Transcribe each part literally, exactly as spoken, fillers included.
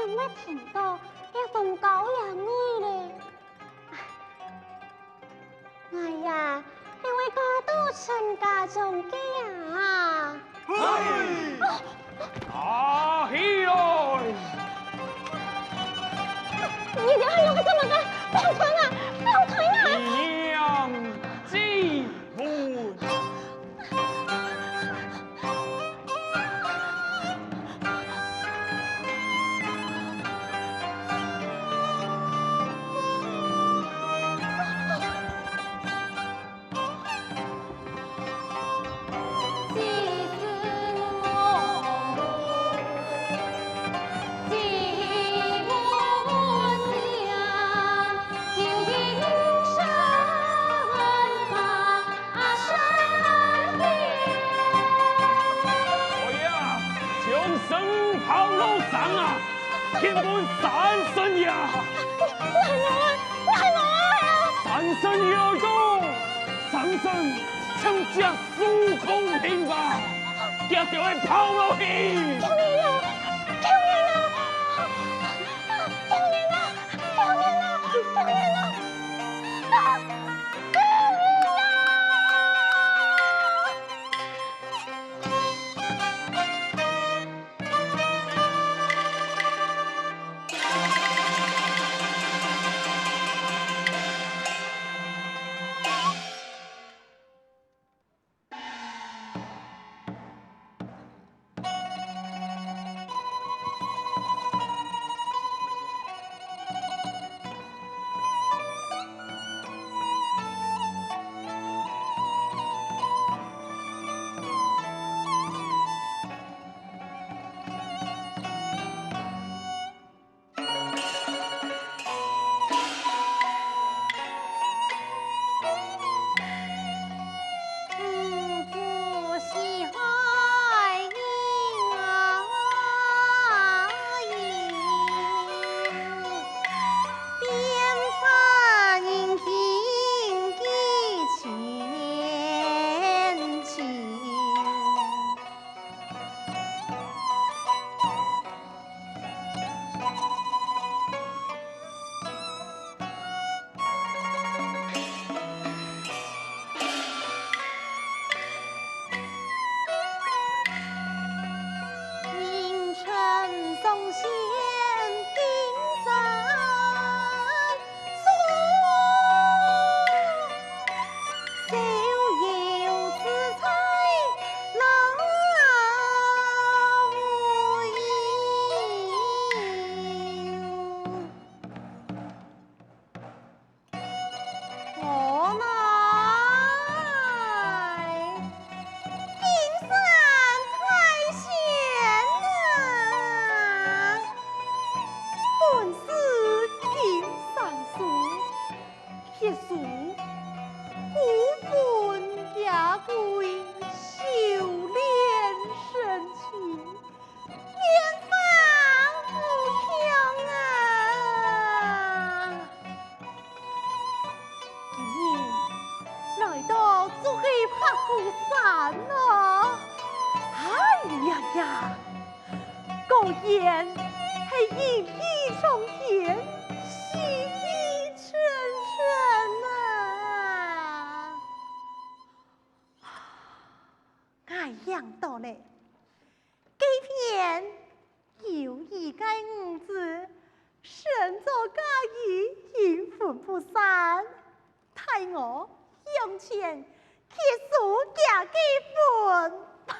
仰會聽到這風高野味咧？哎呀，這位嫁到陳家中个啊！嘿！啊，嘿喲！你這還弄个麼个？放開啊！放開啊！娘子！ 哎呀，將身拋落山啊！天公三圣爷！三圣爷到！三圣像隻手空瓶吧！遽遽个拋落去！救命啊！救命啊！救命啊！救命啊！救命啊！啊！救命啊！我乃金山太仙啊，本是金山寺，必受孤魂野鬼修炼神情， 面貌不同啊！今日來到這个白虎山哦，哎呀呀，果然係陰氣沖天，死氣沉沉啊！𠊎想到咧， 該片有一个女子，身著嫁衣，陰魂不散，待我向前去收佢个魂吧。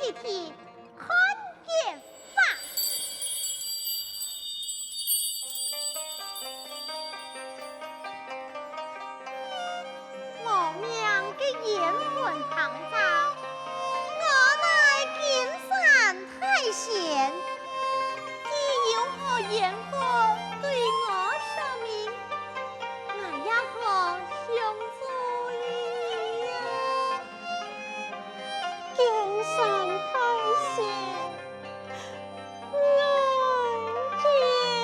一起看煙花。无名个冤魂行者，我乃金山大仙，只有好冤魂对我说明，我也好相助你呀。 金山大仙，眼睛啊！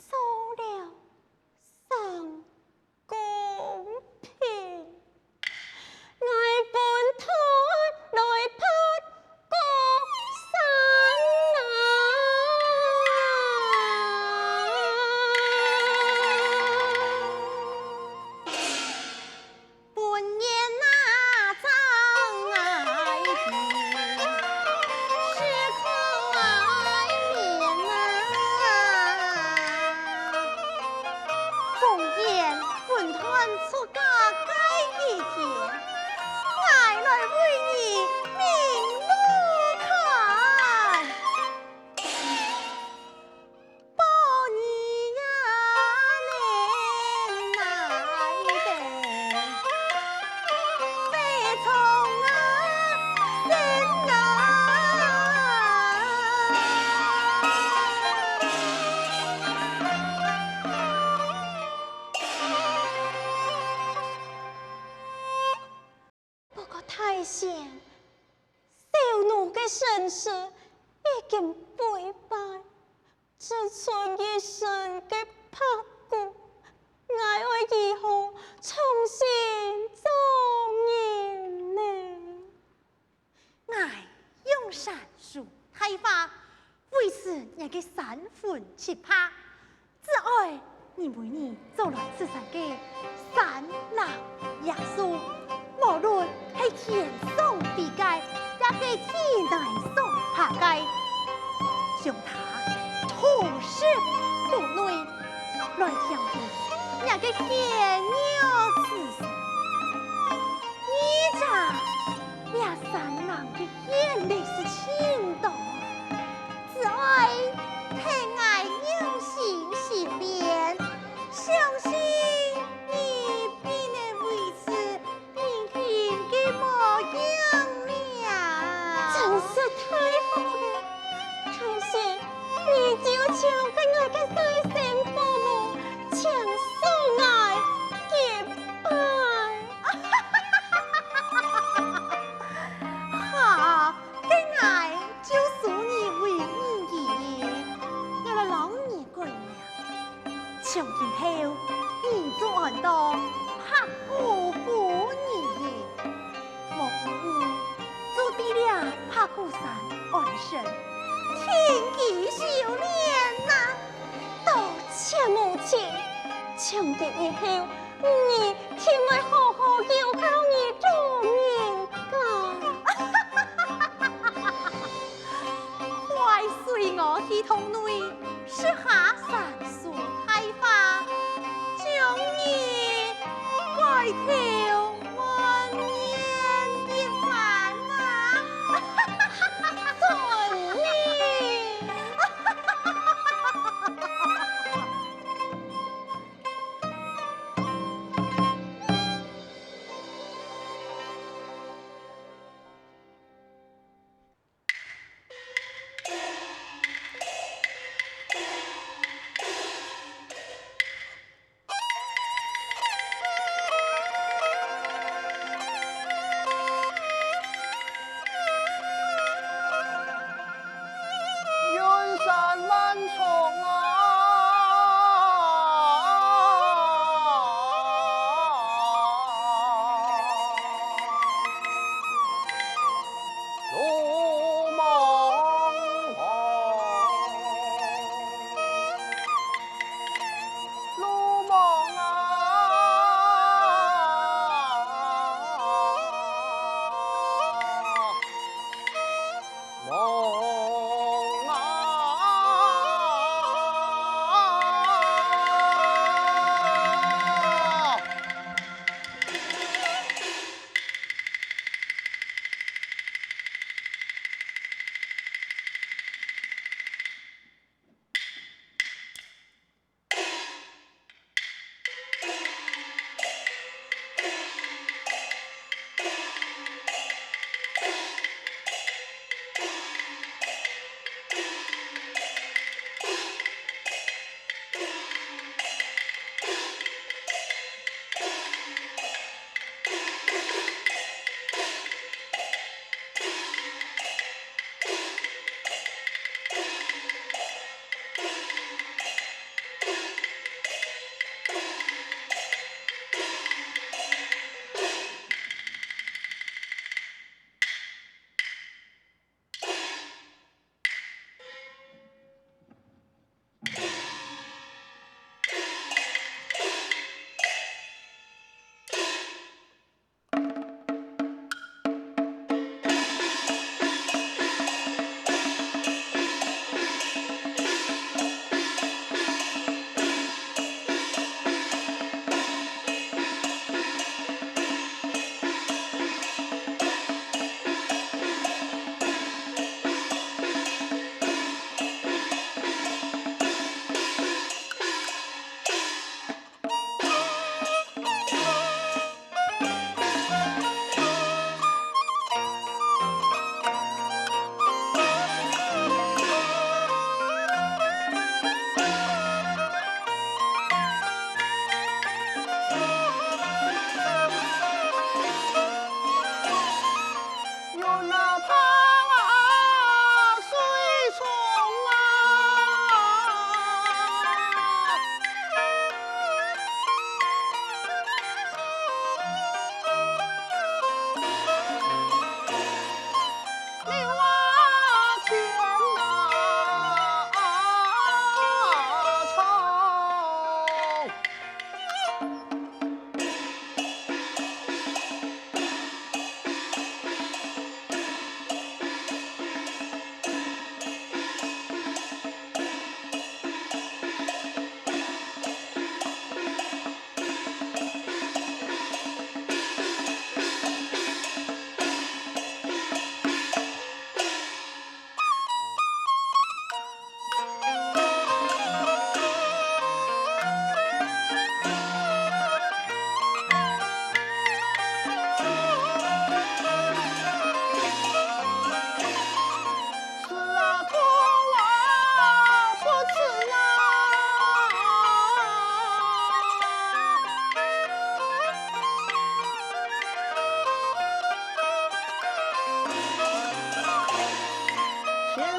做了三公平，𠊎本该来爬高山啊！ 本人啊，张爱萍，是可爱面啊。凤燕分团出嫁该一天，爱来为你明路看。 不过大仙，小奴个身世已经败坏，只存一身个白骨，𠊎爱如何重新做人呢？𠊎用山水大法， 为使你个三魂七魄，只爱因為你做來自身个山林野樹，無論係天上飛个，也係地泥上爬个，將它吐食肚內，來填補若个血肉之心。你這，這山林个眼淚係盡多， 只愛聽𠊎用心尋遍，相信你必能維持平靜个模樣了。真是太好了！但是，你就像分𠊎个再生保姆，請恕𠊎結拜。好， 該𠊎就收你為女婿。𠊎來摎你改名，從今後你就安到白骨婦女婿。無疑你就在這白骨山安身，定居修煉哪。多謝母親，從今以後， 你定會好好有孝你做人家。快隨我去洞內食下山樹大花，將你改頭換面一番啊！遵命。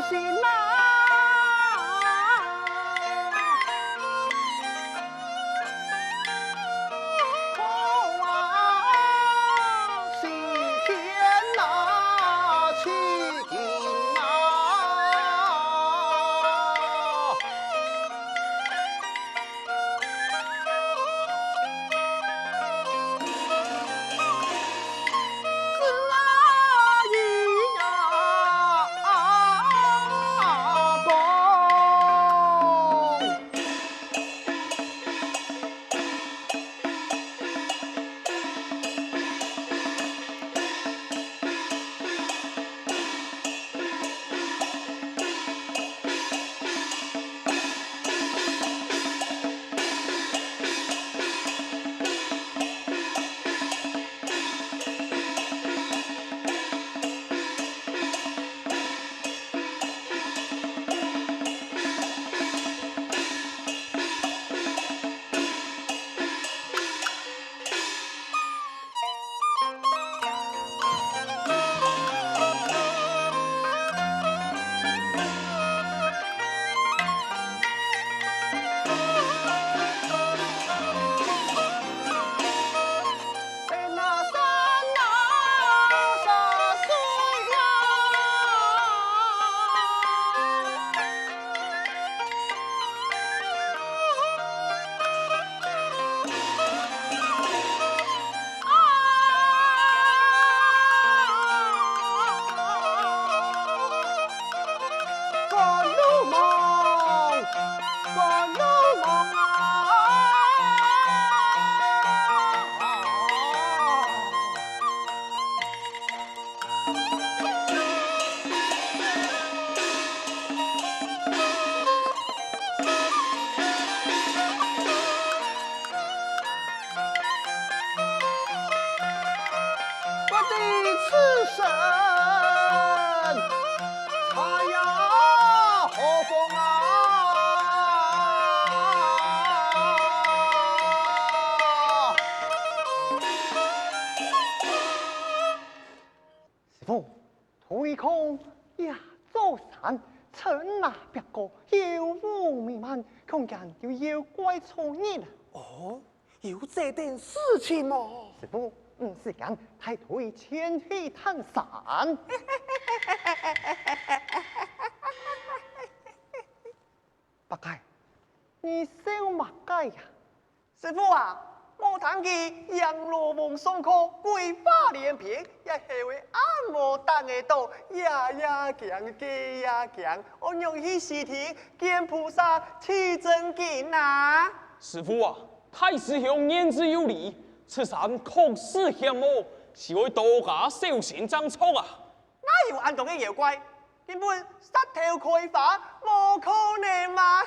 心啊，苦啊，西天哪，取经啊。 不知此身在呀何方啊？师父， 推空這座山，層林壁角，幽霧瀰漫，恐驚有妖怪出入啊。哦，有這等事情無？師父，毋使驚，待徒兒前去探山。八戒，你笑麼个呀？ 師父啊，無聽佢閻羅王上課，鬼話連篇，這猴仔恁無膽仔到，這也驚，該也驚，仰般去西天見菩薩取真經啊？師父啊，大師兄言之有理，此山確實險惡，需愛多加小心正著啊！哪有恁多个妖怪？根本殺頭開花，無可能嘛！